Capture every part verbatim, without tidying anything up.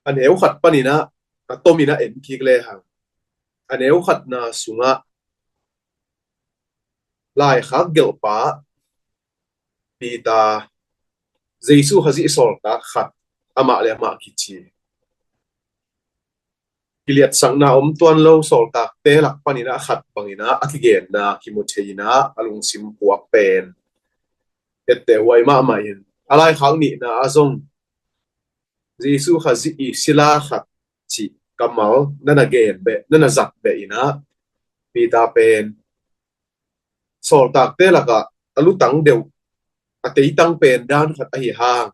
a neu khat panin ah a tomin a en kik lehang, a neu khatna sungah laikhak gelhpa Peter, Jesu Khazih sawltak khat, amah le amah kici, kiliatsakna om tuan lo sawltakte lak panin ah a khat bangin ah a kigenna kimu thei in ah a lungsim puak pen etteh huai mahmah in, a laikhak nihna ah zong Jesu Khazih i sila khat cih kammal na na gen beh, na na zat beh in ah Peter pen sawltakte lakah a lutang deuh, a teitang pen dan khat ahi hang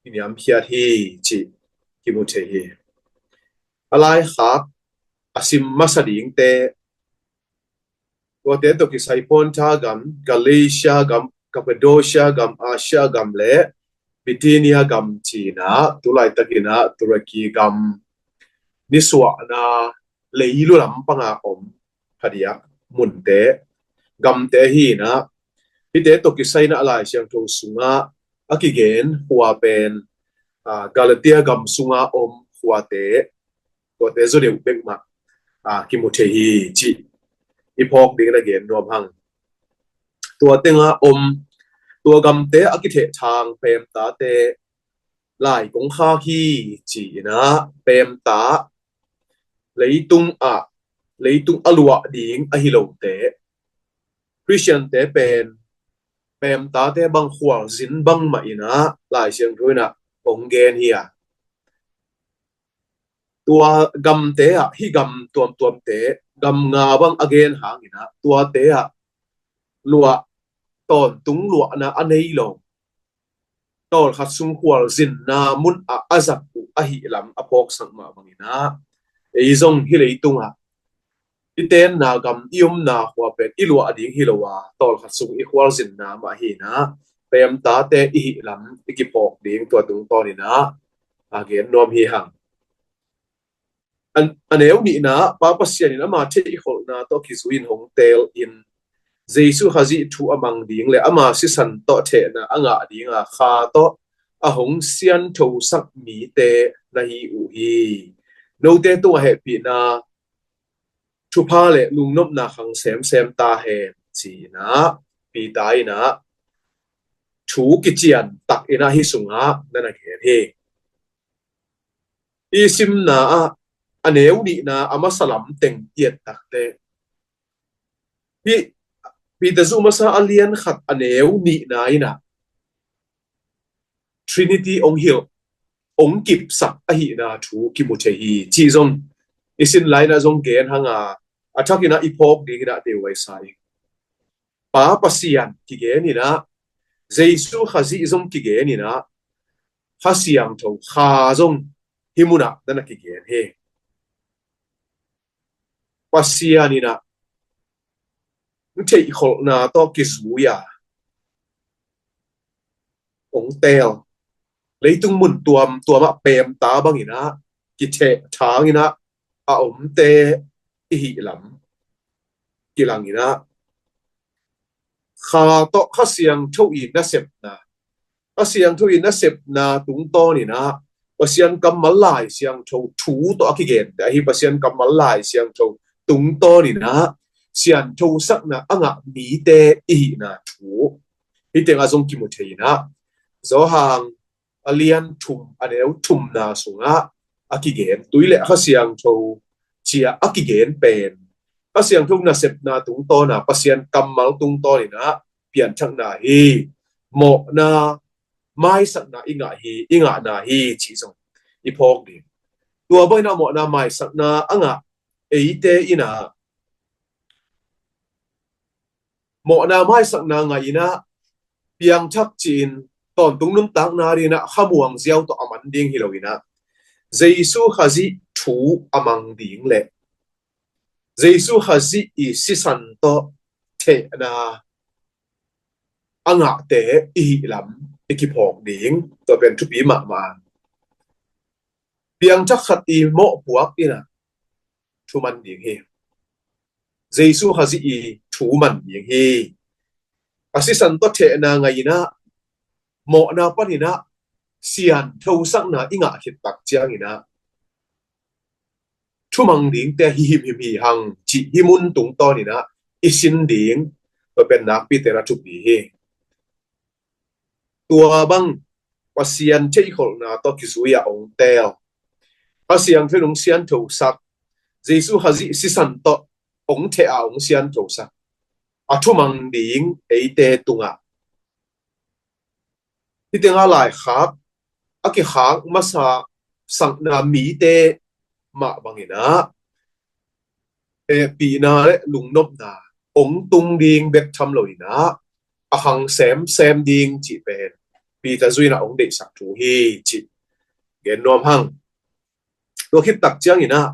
i niamkhiat hi cih kimu thei hi. A laikhak a sim masa dingte, tuate tawh kisai Ponta gam, Galatia gam, Cappadocia gam, Asia gam le Bithynia gam ci-in ah, tulaitakin ah Turkey gam nisuahna leilu lam panga om phadiak munte, gamte hi in ah, hihte tawh kisai in ah Lai Siangtho sungah a kigen khua pen, aa, Galatia gam sunga om khuate, tuate zaw deuh bek mah, aa, kimu thei hi cih i phawk dingin a gen nuam hang. Tua tengah om, tua gamte a kithehthang peemtate lai kong khak hi ci-in ah, peemta leitung ah, leitung a luah ding ahi lote, Khristiante pen peemtate bang khualzin bangmah in ah Lai Siangtho in ah hong gen hi a, tua gamte ah, hih gam tuamtuamte, gam nga bang a gen hangin ah, tuate ah luah, tawntung luahna a nei lo, tawlkhat sung khualzinna mun ah a zat uh ahih lam a phawksak mah bangin ah, ei zong hih leitungah i tenna gam, i omna khua pen i luah ding hi lo a, tawlkhat sung i khualzinna mah hi in ah, peemtate i hih lam i kiphawk ding tua tungtawnin ah a gen nuam hi hang. A neu nihna, Pa Pasian in ama theihkholhna tawh kizui in hong teel in, Jesu Khazih thu a mang ding le ama sisan tawh thehna a ngah dinga kha tawh a hong sianthosak mite na hi uh hi. Note tungah hehpihna, thupha le lungnopna khang semsem ta hen ci-in ah Peter in ah thu kician takin ah hih sungah na na gen hi. I simna ah a neu nihna a masa lam teng i et takteh, hih Peter zuh masa a lian khat a neu nihna in ah Trinity hong hilh, hong kipsak ahihna thu kimu thei hi cih zong i sin lai-in ah zong gen hang a, a thakin ah i phawk dingin ah deuhuai sa ing. Pa Pasian kigen in ah, Jesu Khazih zong kigen in ah, Kha Siangtho, Kha zong hih munah na na kigen hi. Pasian in ah theihkholhna tawh kizui a hong teel, leitung mun tuamtuam ah peemta bangin ah kithehthang in ah a omte i hih lam kilang in ah, Kha tawh Kha Siangtho i nasepna, Kha Siangtho i nasepna tungtawn in ah, Pasian kammal Lai Siangtho thu tawh a kigente ahi Pasian kammal Lai Siangtho tungtawn in ah sianthosakna a ngah mite i hihna thu hih tengah zong kimu thei in ah, Johan a lian thum a neu thumna sungah a kigen, tui le Kha Siangtho ci-a a kigen pen Kha Siangtho nasepna tungtawn a, Pasian kammal tungtawn in ah pianthakna hi, mawhna maisakna i ngah hi, i ngahna hi cih zong i phawk ding. Tua bangin ah mawhna maisakna a ngah eite in ah mawhna maisakna ngah in ah piangthak ci-in tawntung nuntakna dingin ah khamuang ziau tawh a man ding hi lo in ah, Jesu Khazih thu a mang ding le Jesu Khazih i sisan tawh thehna a ngahte i hih lam i kiphawk ding, tua pen thupi mahmah. Piangthak khat i mawhpuak in ah thu man ding hi. Jesu Khazih i thu man ding hi. A sisan tawh thehna ngah in ah, mawhna panin ah sianthosakna i ngah khit tak ciangin ah, thumang dingte hi himhim hi hang cih hih mun tungtawnin ah i sin ding tua pen nakpite na thupi hi. Tua bang Pasian theihkholhna tawh kizui-a hong tel, Kha Siangtho in hong sianthosak, Jesu Khazih sisan tawh hong theh-a hong sianthosak a thumang ding eite tungah hih tengah laikhak a kikhak masa sakna mite mah bangin ah hehpihna le lungnopna hong tung ding bek tham loin ah a khang semsem ding cih pen Peter zui-in ah hong deihsak thu hi cih gen nuam hang. Tua khit tak ciangin ah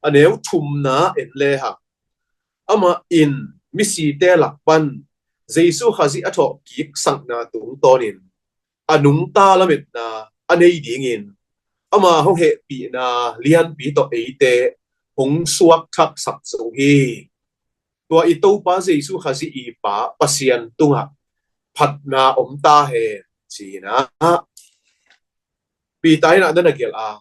a neu thumna en le hang. Amah in misite lak pan Jesu Khazih a thawhkik sakna tungtawnin a nungta lametna a nei dingin ama hong hehpihna lianpi tawh eite hong suakthaksak zo hi. Tua i Topa Jesu Khazih i Pa Pasian tungah phatna om ta hen ci-in ah Peter in ah na na gelh a,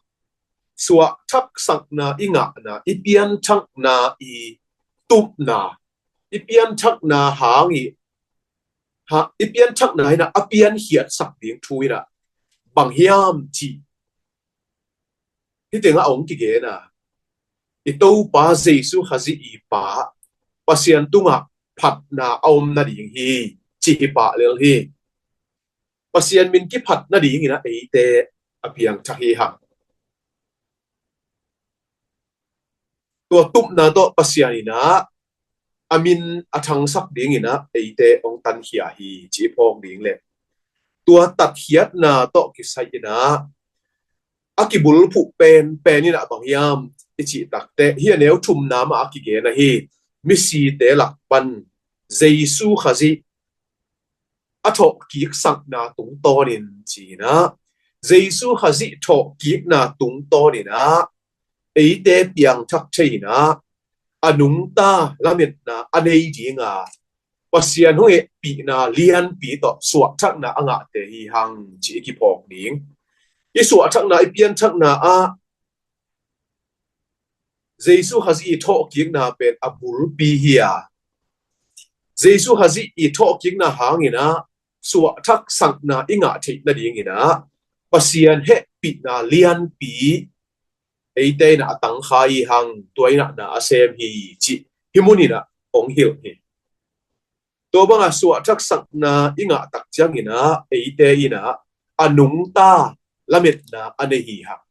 suahthak sakna i ngahna, i pianthakna i tupna, i pianthakna hang i ha, i pianthakna in ah a piankhiatsak ding thu in ah bang hiam cih hih tengah hong kigen a, i Topa Jesu Khazih i Pa Pasian tungah phatna a om nading hi cih hi pah lel hi. Pasian min kiphat nadingin ah eite a piangthak hi hang. Tua tupna tawh Pasian in ah a min a thangsak dingin ah eite hong tankhia hi cih phawk ding le tua tatkhiatna tawh kisai-in ah a kibulphuh penpen in ah bang hiam i cih takteh hih a neu thumna mah a kigen ahi, misite lak pan Jesu Khazih a thawhkik sakna tungtawnin ci-in ah Jesu Khazih thawhkikna tungtawnin ah eite piangthak thei-in ah a nungta lametna a nei dinga Pasian hong hehpihna lianpi tawh suahthakna a ngahte hi hang cih i kiphawk ding. I suahthakna, i pianthakna ah Jesu Khazih i thawhkikna pen a bulpi hi a, Jesu Khazih i thawhkikna hangin ah suahthak sakna i ngah theih nadingin ah Pasian hehpihna lianpi eite in ah a tangkhai hi hang, tua in ah na a sem hi cih hih munin ah hong hilh hi. Tua banga suahthak sakna i ngah tak ciangin ah eite in ah a nungta lametna a nei hi hang.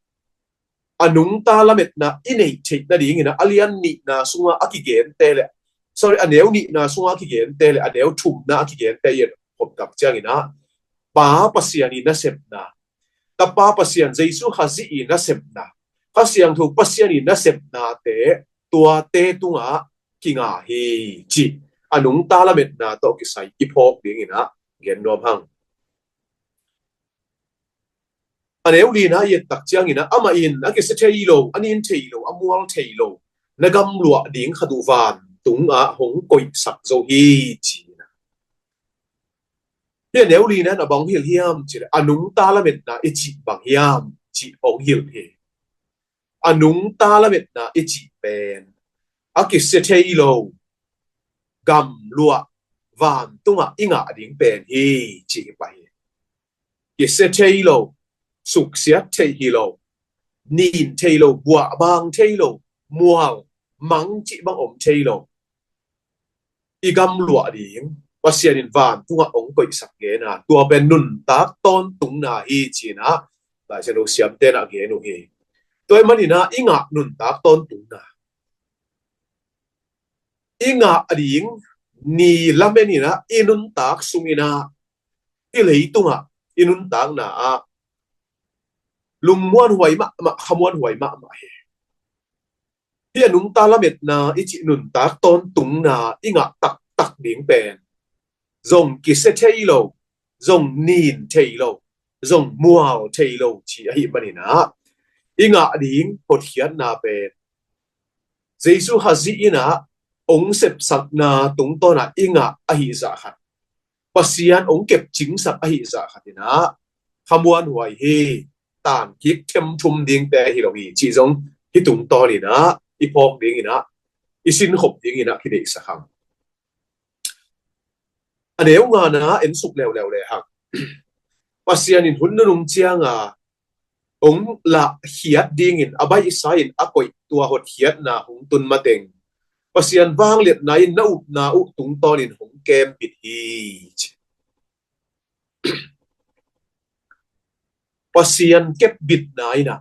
A nungta lametna i neih theih nadingin ah a lian nihna sungah a kigente le, sorry, a neu nihna sungah a kigente le a neu thumna a kigente i en khop tak ciangin ah Pa Pasian i nasepna, Tapa Pasian Jesu Khazih i nasepna, Kha Siangtho Pasian i nasepnate tuate tungah kinga hi cih a nungta lametna tawh kisai i phawk dingin ah gen nuam hang. A neu lina i et tak ciangin ah amah in a kisia thei lo, a nin thei lo, a mual thei lo na gamluah ding khat uh vantungah hong koihsak zo hi ci-in ah. Hih a neu lina in a bang hong hilh hiam cih leh a nungta lametna i cih bang hiam cih hong hilh hi. A nungta lametna i cih pen a kisia thei lo, gamluah, vantungah i ngah ding pen hi cih hi pah hi. Kisia thei lo, suksiat theih hi lo, nin thei lo, buahbang thei lo, mual, mang cih bang om thei lo, i gamluah ding Pasian in vantungah hong koihsak gena tua pen nuntak tawntungna hi ci-in ah Laisiangtho siamte in ah gen uh hi. Tua ahih manin ah i ngah nuntak tawntungna, i ngah ding ni lamen in ah i nuntak sungin ah hih leitungah i nuntakna ah lungmuanhuai mahmah, khamuanhuai mahmah hi. Hih a nungta lametna i cih nuntak tawntungna i ngah taktak ding pen zong kisia thei lo, zong nin thei lo, zong mual thei lo cih ahih manin ah i ngah ding hotkhiatna pen Jesu Khazih in ah hong sepsakna tungtawn ah i ngah ahih zah khat, Pasian hong kepcingsak ahih zah khat in ah khamuanhuai hi, tankik themthum dingte hi lo hi cih zong hih tungtawn in ah i phawk dingin ah, i sinkhop dingin ah kideihsak hang. A neu ngana en suk leuleu le hang. Pasian in hun nunung cianga hong lahkhiat dingin a baihsa in a koih tua hotkhiatna hong tun mateng, Pasian vangliatna in na upna uh tungtawnin hong kembit hi, ci. Pasian kepbitna in ah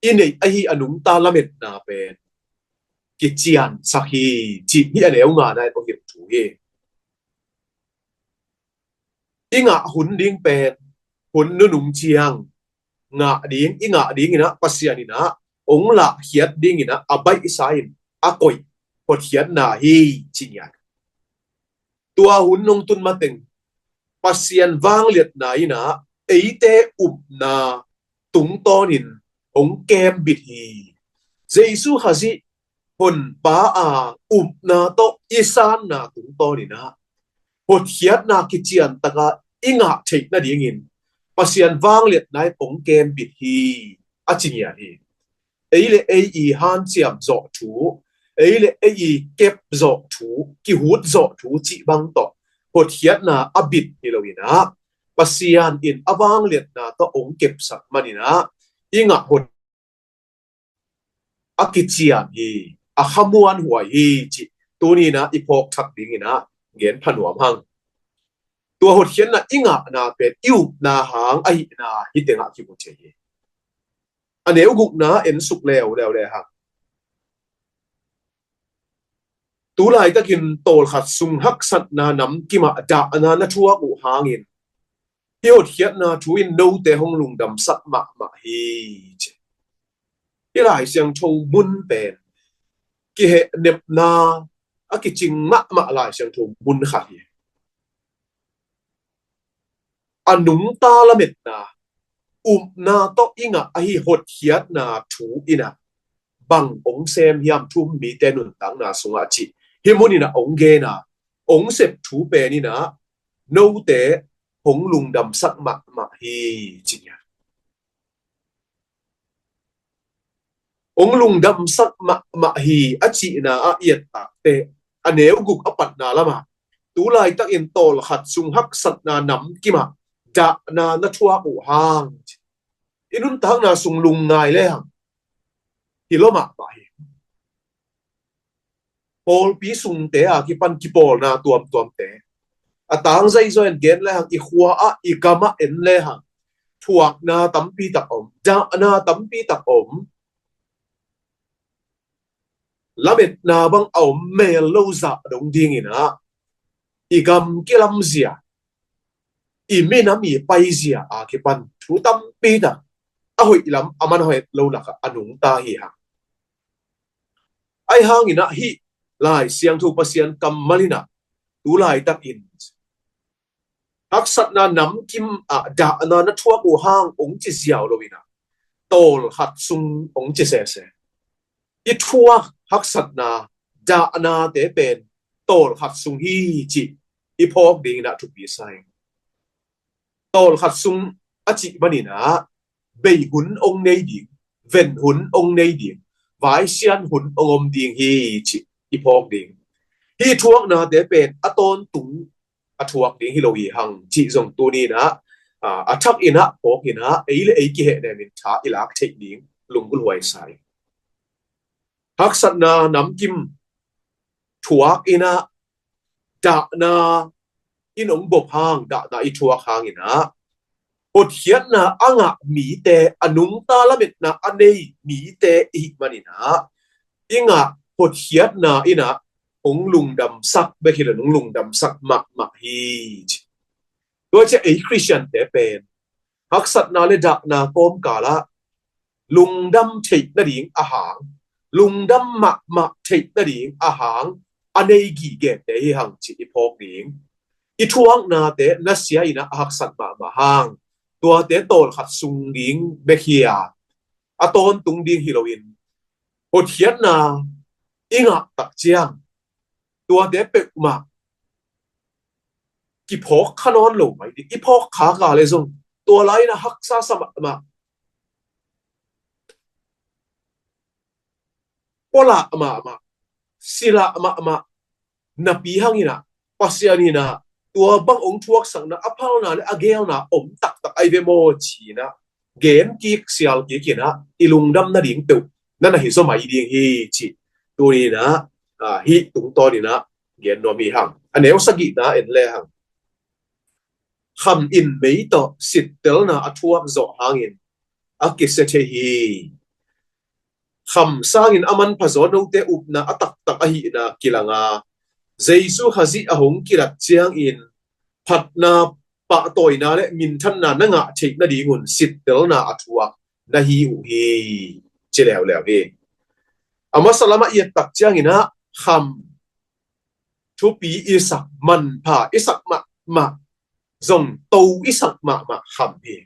i neih ahi a nungta lametna pen kiciansak hi, cih hi a neu ngana in hong hilh thu hi. I ngah hun ding pen hun nunung ciang ngah ding, i ngah dingin ah Pasian in ah hong lahkhiat dingin ah a baihsa in a koih hotkhiatna hi, ci ngiat. Tua hun hong tun mateng Pasian vangliatna in ah eite upna tungtawnin hong kembit hi. Jesu Khazih Honpa a upna tawh i sanna tungtawnin ah hotkhiatna kiciantaka i ngah theih nadingin Pasian vangliatna in hong kembit hi, a ci ngiat hi. Ei le ei i hanciam zawh thu, ei le ei i kep zawh thu, kihut zawh thu cih bang tawh hotkhiatna a bit hi loin ah, Pasian in a vangliatna tawh hong kepsak manin ah i ngah hot a kician hi, a khamuan huai hi, cih tuni in ah i phawk thak dingin ah gen pha nuam hang. Tua hotkhiatna i ngahna pen i upna hang ahihna hi tengah kimu thei hi. A neu gukna en suk leuleu le hang. Tu laitakin tawlkhat sung haksatna namkim ah dahna na thuak uh hangin hih hotkhiatna thu in note hong lungdamsak mahmah hi, ci. Hih Lai Siangtho mun pen kihehnepna a kicing mahmah Lai Siangtho mun khat hi. A nungta lametna, upna tawh i ngah ahi hotkhiatna thu in ah bang hong sem hiam thu um mite nuntakna sungah, cih hih mun in ah hong gen a, hong sep thu pen in ah note hong lungdamsak mahmah hi, ci ngiat. Hong lungdamsak mahmah hi a cihna ah i et takteh, a neu guk a patna lamah, tu laitakin tawlkhat sung haksatna namkim ah dahna na thuak uh hang, i nuntakna sung lungngai le hang hi lo mahmah hi. Pawlpi sungte a kipan kipawlna tuamtuamte, a tang zaizaw in gen le hang, i khua ah, i gam ah en le hang, thuakna tampi tak om, dahna tampi tak om. Lametna bang a om mel lo zah dong dingin ah, i gam kilamzia, i minam i paizia a kipan thu tampi tak a hoih lam a man hoih lo lakah a nungta hi hang. Ahi hangin ah hih Lai Siangtho Pasian kammal in ah tu laitakin haksatna namkim ah dahna na thuak uh hang hong ci ziau loin ah tawlkhat sung hong ci sese. I thuak haksatna dahnate pen tawlkhat sung hi, cih i phawk dingin ah thupi sa ing. Tawlkhat sung a cih manin ah bei hun hong nei ding, ven hun hong nei ding, vaisian hun hong om ding hi, cih i phawk ding. Hih thuaknate pen a tawntung a thuak ding hi lo hi hang, cih zong tuni in ah, a, a thak in ah phawk in ah ei le ei kihehnem in tha i lak theih ding lunggulh huai sa ing. Haksatna namkim thuak in ah dahna in hong bop hang, dahna i thuak hangin ah hotkhiatna a ngah mite, a nungta lametna a nei mite i hih manin ah i ngah hotkhiatna in ah hong lungdamsak bek hi lo, hong lungdamsak mahmah hi, ci. Tua ciah ei Khristiante pen haksatna le dahna kawmkal ah lungdam theih nading a hang, lungdam mahmah theih nading a hang a nei gigete hi hang, cih i phawk ding. I thuaknate nasia in ah a haksat mahmah hang, tuate tawlkhat sung ding bek hi a, a tawntung ding hi loin, hotkhiatna i ngah tak ciang tuate peuhmah kiphawk kha nawn lo mai ding. I phawk khak a le zong tua lai-in a haksa sa mahmah. pualah mahmah, silah mahmah napi hang in ah, Pasian in ah tua bang hong thuaksakna, a phalna le a geelna om taktak ahi ve maw ci-in ah, gen kik sial kik in ah, i lungdam nading peuh na na hi zaw mai ding hi ci. Tuni in ah, ah, hih tungtawn in ah gen nuam hi hang. A neu sagihna en le hang. Kham in mei tawh sittelna a thuak zawh hangin a kisia thei hi. Kham sangin a manpha zaw note upna a taktak ahihna kilang a, Jesu Khazih a hong kilat ciangin phatna, pahtawina le minthanna na ngah theih nadingun sittelna a thuak na hi uh hi, ci leuleu hi. A masa lamah i et tak ciangin ah kham thupi i sak, manpha i sak mahmah, zong to i sak mahmah kham hi.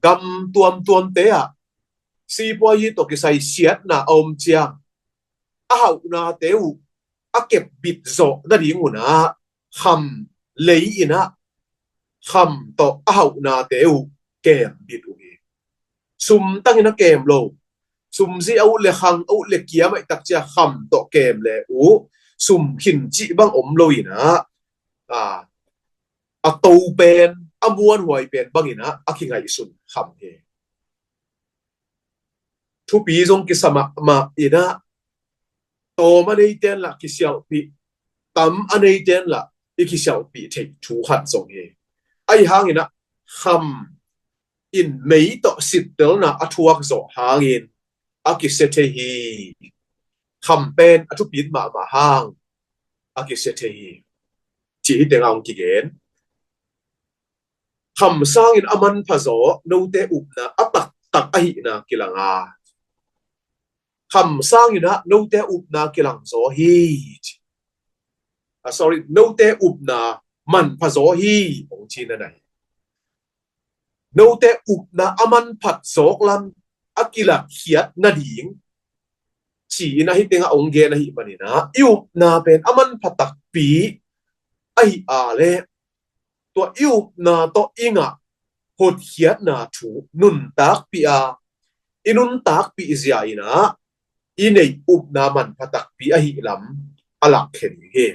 Gam tuamtuamte ah sipuazi tawh kisai siatna a om ciang, a hauhnate uh a kepbit zawh nadingun ah kham lei in ah, kham tawh a hauhnate uh kembit uh hi. Sum tangin a kem lo. Sumzi a ut le khang, a ut le kiam a i tak ciang kham tawh kem le uh, sum khin cih bang om lo in ah, a, a to pen, a muanhuai pen bangin ah a kingaihsun kham hi. Thupi zong kisa mahmah in ah, tawm a neite in lah kisialhpih, tam a neite in lah i kisialhpih theih thu khat zong hi. Ahi hangin ah kham in mei tawh sittelna a thuak zawh hangin a kisia thei hi. Kham pen a thupit mahmah hang a kisia thei hi, ci hi tengah hong kigen. Kham sangin a manpha zaw note upna a taktak ahihna kilang a, kham sangin ah note upna kilang zaw hi. Ah, sorry, note upna manpha zaw hi, hong ci na na hi. Note upna a manphat zawk lam a kilatkhiat nading ci-in ahi tengah hong gen ahih manin ah, i upna pen a manpha takpi ahih a leh, tua i upna tawh i ngah hotkhiatna thu nuntakpih a, i nuntakpih zia in ah i neih upna manpha takpi ahih lam a lakkhia ding hi.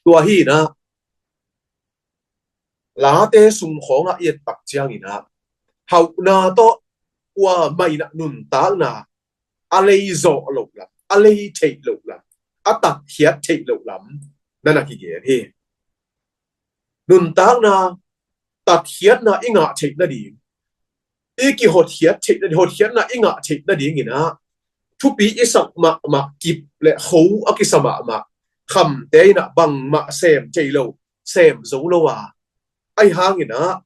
Tua hi in ah, Late sung khawngah i et tak ciangin ah, hauhna tawh kuamah in ah nuntakna a lei zawh loh lam, a lei theih loh lam, a tatkhiat theih loh lam na na kigen hi. Nuntakna, tatkhiatna i ngah theih nading, i kihotkhiat theih nading, hotkhiatna i ngah theih nadingin ah, thupi i sak mahmah kip le kho a kisa mahmah khamte in ah bangmah sem thei lo, sem zo lo a, ahi hangin ah,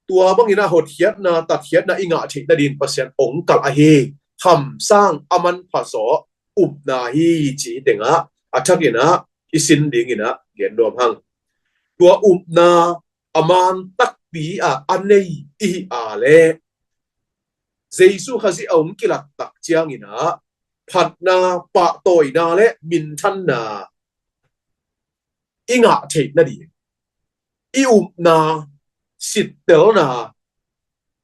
tua bangin ah hotkhiatna, tatkhiatna i ngah theih nading Pasian hong kalh ahi. Kham sang a manpha zaw upna hi, ci tengah a thakin ah i sin dingin ah gen nuam hang. Tua upna a man takpi ah a nei i hih a leh, Jesu Khazih a hong kilat tak ciangin ah phatna, pahtawina le minthanna i ngah theih nading, i upna, sittelna,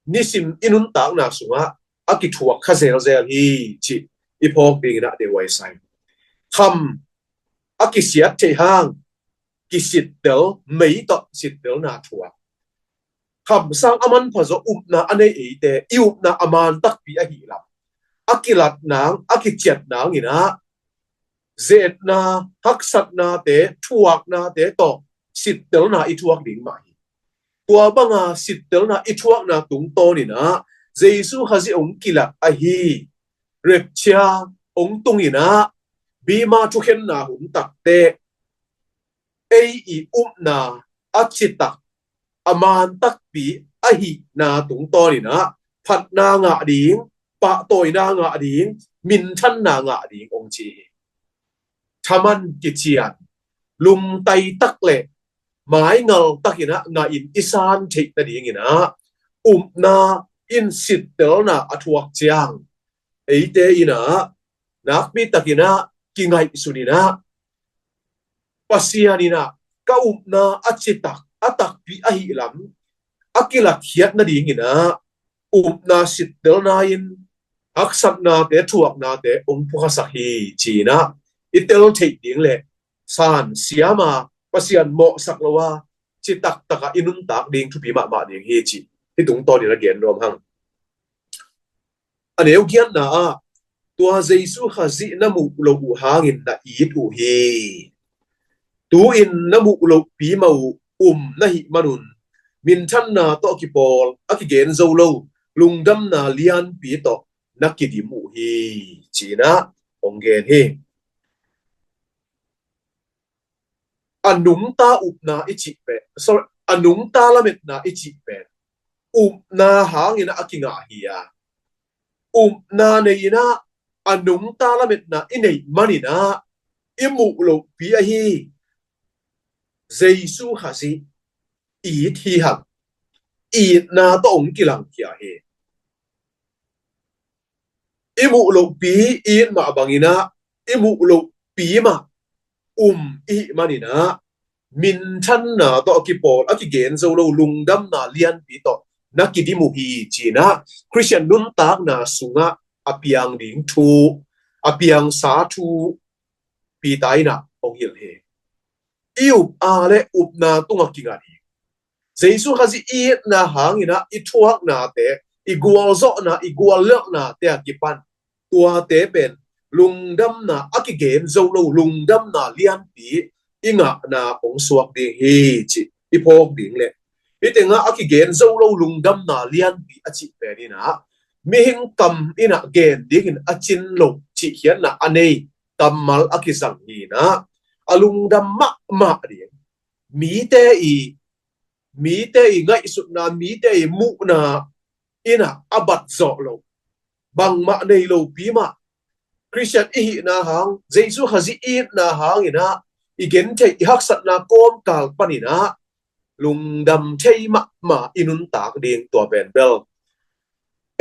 nisim i nuntakna sungah a kithuak kha zelzel hi, cih i phawk dingin ah deihhuai sa ing. Kham a kisiat theih hang kisittel, mei tawh sittelna thuak. Kham sang a manpha zaw upna a nei eite, i upna a man takpi ahih lam, a kilat nang, a kiciat nangin ah, ze-etna, haksatnate, thuaknate tawh sittelna i thuak ding mah hi. Tua banga sittelna i thuakna tungtawnin ah, Jesu Khazih hong kilat ahi, rapture hong tungin ah, bima thukhenna hun takte, ei i upna a citak, a man takpi ahihna tungtawnin ah, phatna ngah ding, pahtawina ngah ding, minthanna ngah ding hong ci hi. Thaman kician, lungtai tak le maingal takin ah ngahin i san theih nadingin ah, upna in sittelna a thuak ciang, eite in ah nakpi takin ah kingaihsun in ah, Pasian in ah ka upna a citak, a takpi ahih lam a kilatkhiat nadingin ah, upna sittelna in haksatnate, thuaknate hong phukhasak hi, ci-in ah i tel theih ding le san siam a, Pasian mawhsak lo a, citak taka i nuntak ding thupi mahmah ding hi, ci hi tungtawnin a gen nuam hang. A neu giatna ah, tua Jesu Khazih na muh loh uh hangin na it uh hi. Tu-in na muh lohpi mah uh um na hih manun, minthanna tawh kipawl a kigen zo lo lungdamna lianpi tawh na kidim uh hi, ci-in ah hong gen hi. A nungta upna i cih pen, sorry, a nungta lametna i cih pen upna hangin ah a kingah hi a, upna nei-in ah a nungta lametna i neih manin ah i muh lohpi ahi Jesu Khazih it hi hang. Itna tawh hong kilangkhia hi. I muh lohpi it mah bangin ah i muh lohpi mah um i hih manin ah, minthanna tawh a kipawl a kigen zo lo lungdamna lianpi tawh na kidim uh hi, ci-in ah Khristian nuntakna sungah a piang ding thu, a piangsa thu Peter in ah hong hilh hi. I up a le upna tungah kingat hi. Jesu Khazih itna hangin ah i thuaknate, i gualzawhna, i guallelhnate a kipan tuate pen lungdamna a kigen zo lo lungdamna lianpi i ngahna hong suak ding hi, ci i phawk ding le hih tengah a kigen zo lo lungdamna lianpi a cih pen in ah mihing kam in ah gen dingin a cin lo cihkhiatna a nei kammal a kizang hi-in ah a lungdam mahmah ding, mite i, mite i ngaihsutna, mite i muhna in ah a bat zawh lo, bangmah nei lopi mah Khristian i hihna hang, Jesu Khazih i itna hangin ah i gentheih, i haksatna kawmkal panin ah lungdam thei mahmah i nuntak ding, tua pen bel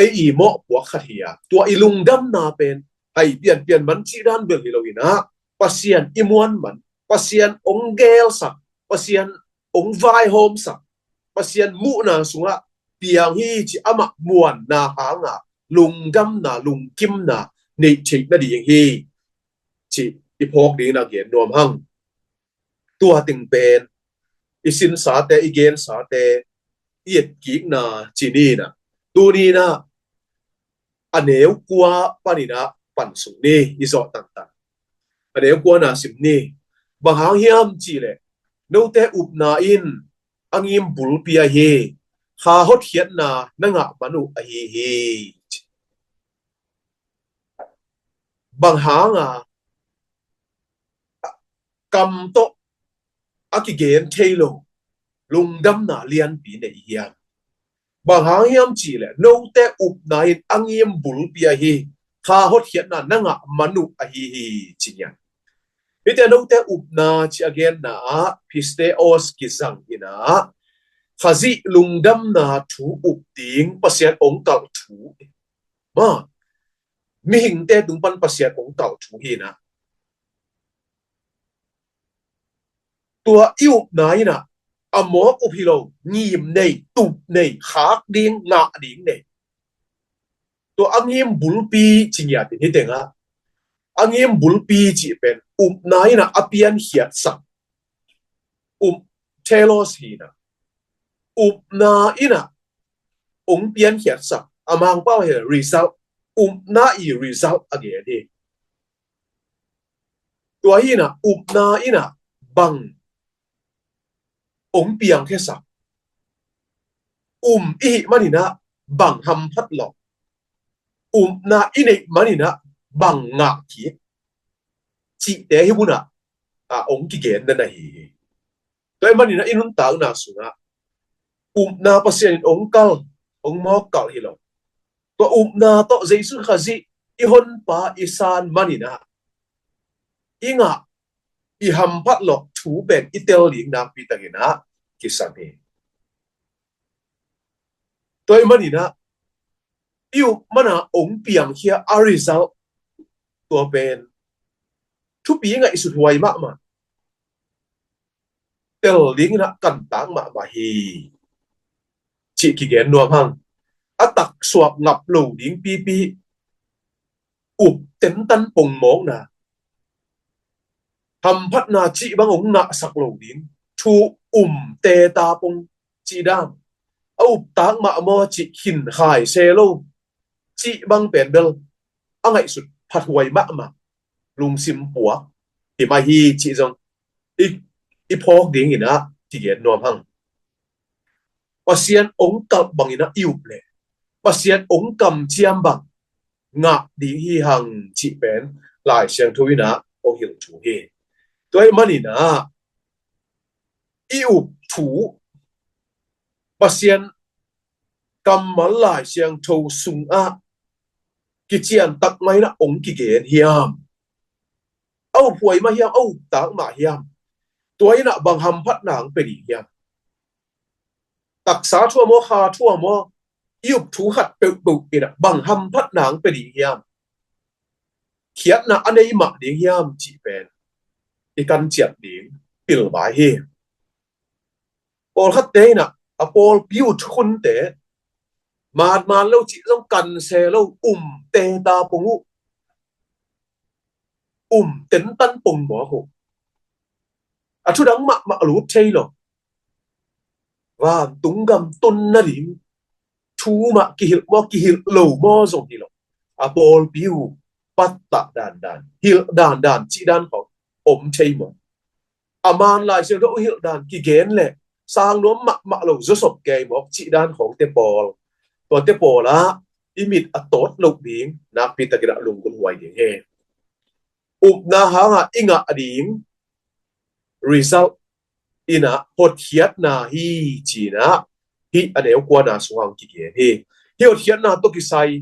ei i mawhpuak khat hi a, tua i lungdamna pen hai pianpian man cih dan bel hi lo-in ah Pasian i muan man, Pasian hong gelsak, Pasian hong vaihawmsak, Pasian muhna sungah piang hi, ci amah muanna hanga lungdamna, lungkimna neih theih nading hi, ci i phawk dingin a gen nuam hang. Tua teng pen i sinsate, i gensate i etkikna ci ni-in ah, tuni-in ah a neu kua panin ah pansuk ni, i zawh tangtang. A neu kua na sim ni. Bang hang hiam cih leh, note upna in a ngim bulpi ahi kha hotkhiatna na ngah man uh ahi hi. Bang hanga kam tawh a kigen thei lo lungdamna lianpi nei hiam? Bang hang hiam cih leh, note upna in a ngim bulpi ahi kha hotkhiatna na ngah man uh ahi hi, ci-in ah. Hihte note upna ci a genna ah pisteos kizang-in ah, Khazih lungdamna thu up ding Pasian hong kalh thu. Ma, mihingte tung pan Pasian hong kalh thu hi-in ah, tua i upna in ah a mawk up hi lo, ngim nei, tup nei, khak ding, ngah ding nei. Tua a ngim bulpi ci ngiat in hih tengah, a ngim bulpi cih pen upna in ah a piankhiatsak, up, telos hi-in ah, upna in ah hong piankhiatsak, a Mangpau hi result, upna i result a gen hi. Tua hi-in ah upna in ah bang hong piangkhiasak, um i hih manin ah bang hamphat lo, upna i neih manin ah bang ngah kik, cihte hih munah a hong kigen den ahi hi. Tua ahih manin ah i nuntakna sungah upna Pasian in hong kalh, hong mawk kalh hi lo. Tua upna tawh Jesu Khazih i honpa i san manin ah i ngah, i hamphat lo thu pen i tel ding nakpi takin ah kisam hi. Tua ahih manin ah i up man a hong piangkhia a result, tua pen thupi ngaihsut huai mahmah, tel dingin ah kantak mahmah hi, cih kigen nuam hang. A taksuak ngap lo ding pipi, up tentan pongmawkna, hamphatna cih bang hong ngahsak lo ding, thu um teta pong cih dan, a uptak mahmah cih khin khai se lo cih bang pen bel a ngaihsut phathuai mahmah, lungsim puak hi mah hi cih zong i, i phawk dingin ah kigen nuam hang. Pasian ong kalh bangin ah i up leh Pasian ong kamciam bang ngah ding hi hang cih pen Lai Siangtho in ah ong hilh thu hi. Tua ahih manin ah i up thu Pasian kammal Lai Siangtho sungah kician tak mai in ah ong kigen hiam? A uphuai mah hiam, a uptak mah hiam? Tua in ah bang hamphatna ong pia ding hiam? Taksa thu a maw, kha thu a maw, i up thu khat peuhpeuh in ah bang hamphatna ong pia ding hiam? Khiatna a nei mah ding hiam cih pen i kanciam ding pilvai hi. Pawlkhatte in ah a pawlpi uh thukhunte manman lo cih zong kan se lo, um teta pong uh, um tentan pongmawk uh, a thudang mahmah lut thei lo. Vantung gam tun nading thu mah kihilh maw, kihilh lo maw zong hi lo, a pawlpi uh pattah dandan, hilh dandan cih dan khawng om thei maw? A man Lai Siangtho uh hilh dan kigen leh sang nuam mahmah lo, zawsop kei mawk cih dan khawngte pawl, tuate pawl ah i mit a tawt loh ding, nakpi takin ah lunggulh huai ding hi. Upna hangah i ngah ding result in ah hotkhiatna hi ci-in ah hih a neu kuana sungah kigen hi. Hih hotkhiatna tawh kisai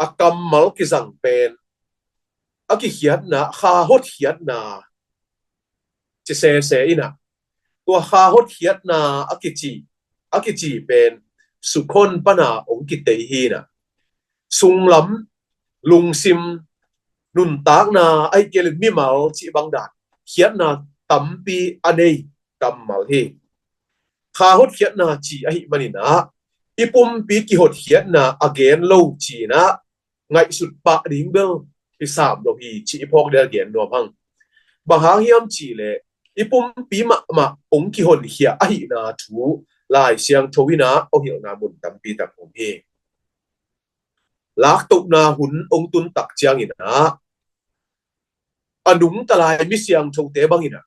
a kammal kizang pen a kikhiatna kha hotkhiatna ci sese in ah, tua kha hotkhiatna a kici, a kici pen sukhon pana ong kitei hi in ah, sunglam, lungsim, nuntakna, ahih kei leh mimal cih bang dan khiatna tampi a nei kammal hi. Kha hotkhiatna ci ahih manin ah i pumpi kihotkhiatna a gen lo ci-in ah ngaihsut pah ding bel kisam lo hi cih i phawk ding a gen nuam hang. Bang hang hiam cih leh i pumpi mahmah ong kihonkhia ahihna thu Lai Siangtho in ah ong hilhna mun tampi tak om hi. Laktohna hun ong tun tak ciangin ah a nungta lai mi siangthote bangin ah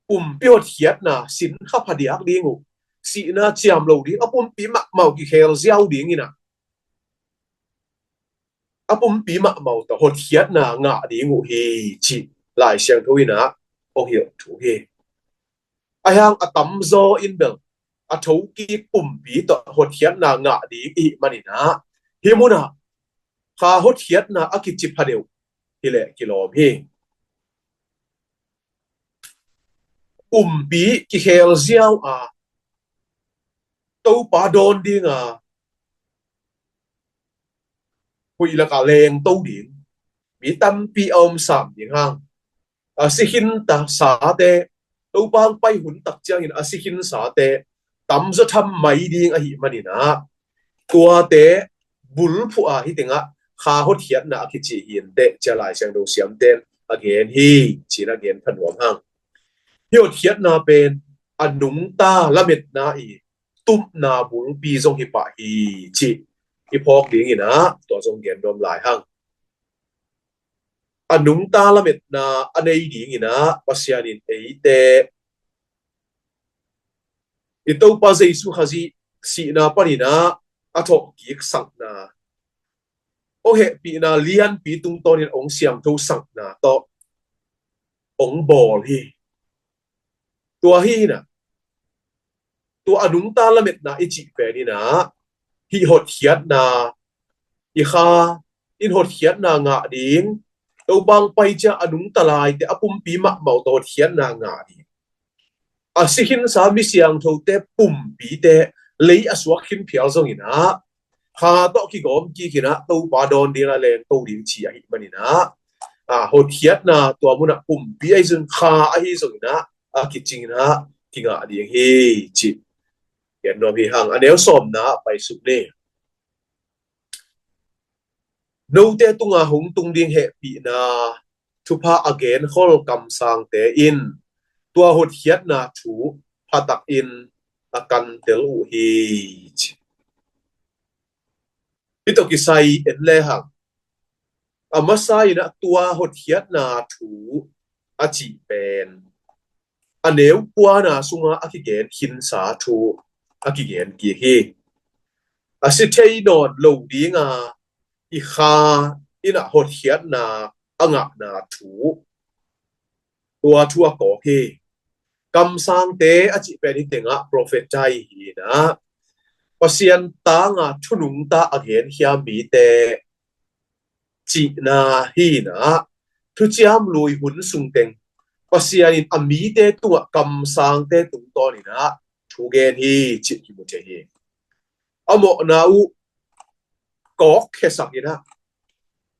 pumpi hotkhiatna, sin kha phadiak ding uh, sihna ciam lo ding, a pumpi mahmah uh kikhel ziau dingin ah a pumpi mahmah uh tawh hotkhiatna ngah ding uh hi cih Lai Siangtho in ah ong hilh thu hi. Ahi hang a tamzaw in bel a thokik pumpi tawh hotkhiatna ngah ding i hih manin ah hih munah kha hotkhiatna a kici phadeuh hi leh kilawm hi. Pumpi kikhel ziau a Topa dawn dinga huih lakah lengto ding mi tampi a om sam ding hang. A si khinta sate, Topa hong pai hun tak ciangin a si khin sate tamzaw tham mai ding ahih manin ah tuate bulphuh a hih tengah kha hotkhiatna a kici hi inteh ci-a Lai Siangtho siamten a gen hi ci-in a gen pha nuam hang. Hih hotkhiatna pen a nungta lametna i tupna bulpi zong hi pah hi cih i phawk dingin ah tua zong gen nuam lai hang. A nungta lametna a nei dingin ah Pasian in eite i Topa Jesu Khazih sihna panin ah a thawhkik sakna, hong hehpihna lianpi tungtawnin hong siangtho sakna tawh hong bawl hi. Tua hi in ah, tua a nungta lametna i cih pen in ah hih hotkhiatna, i kha in hotkhiatna ngah ding, Topa hong pai ciang a nungta laite a pumpi mahmah uh tawh hotkhiatna ngah ding, a si khinsa mi siangthote pumpite lei a suak khin phial zongin ah kha tawh kigawm kik in ah Topa dawn dingin ah lengto ding ci ahih manin ah, a, hotkhiatna tua munah pumpi ahi zongin, kha ahi zongin ah a kicingin ah kingah ding hi cih gen nuam hi hang. A neu sawmna ah paisuk ni. Note tunga hong tung ding hehpihna thupha a genkhol kamsangte in tua hotkhiatna thu phatak in a kantel uh hi, ci. Hih tawh kisai en lehang, a masa in ah tua hotkhiatna thu a cih pen a neu kuana sunga a kigen khinsa thu a kigen kik hi. A si thei nawn lo dinga i Kha in ah hotkhiatna a ngahna thu, tua thu a kawk hi. Kamsangte a cih pen hi tengah prophecy hi in ah, Pasian tanga thunungta a genkhia mite cihna hi in ah, thuciam lui hun sungteng Pasian in a mite tungah kamsangte tungtawn in ah thu gen hi cih kimu thei hi. A mawhna uh kawkkhiasak in ah,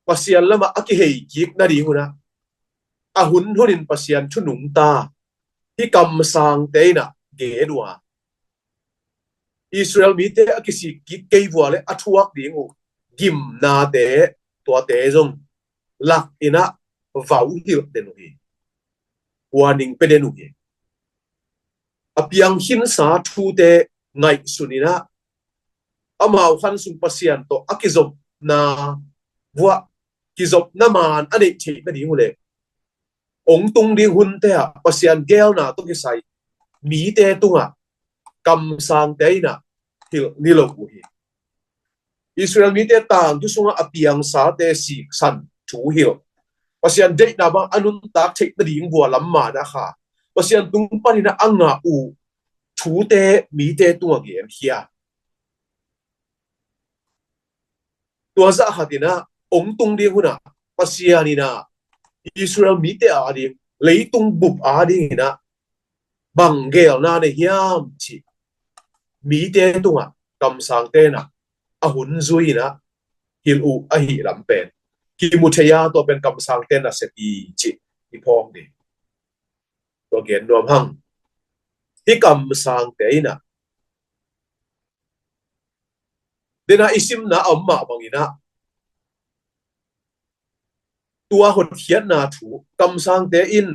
Pasian lamah a kihei kik nading un ah, a hun hunin Pasian thunungta hih kamsangte in ah gen uh a, Israel mite a kisik kik kei vua le a thuak ding uh gimnate, tuate zong lak in ah vau hilh den uh hi. Warning pe den uh hi. A piang khinsa thute ngaihsun in ah, amau khan sung Pasian tawh a kizopna vuah, kizopna maan a neih theih nading uh le, ong tung ding hunte ah Pasian geelna tawh kisai mite tungah kamsangte in ah hilh ni lo uh hi. Israel mite tangthu sungah a piangsate siksan thu hilh, Pasian deihna bang a nuntak theih nading vua lam maan a Kha, Pasian tung panin ah a ngah uh thute mite tungah genkhia. Tua zah khat in ah ong tung ding hun ah Pasian in ah Israel mite ading, leitung bup ading in ah bang geelna nei hiam cih mite tungah kamsangte in ah a hun zui in ah hilh uh ahih lam pen kimu thei a, tua pen kamsangte nasep hi cih i phawk ding. Tua gen nuam hang. Hih kamsangte in ah, den ah i simna a om mah bangin ah, tua hotkhiatna thu, kamsangte in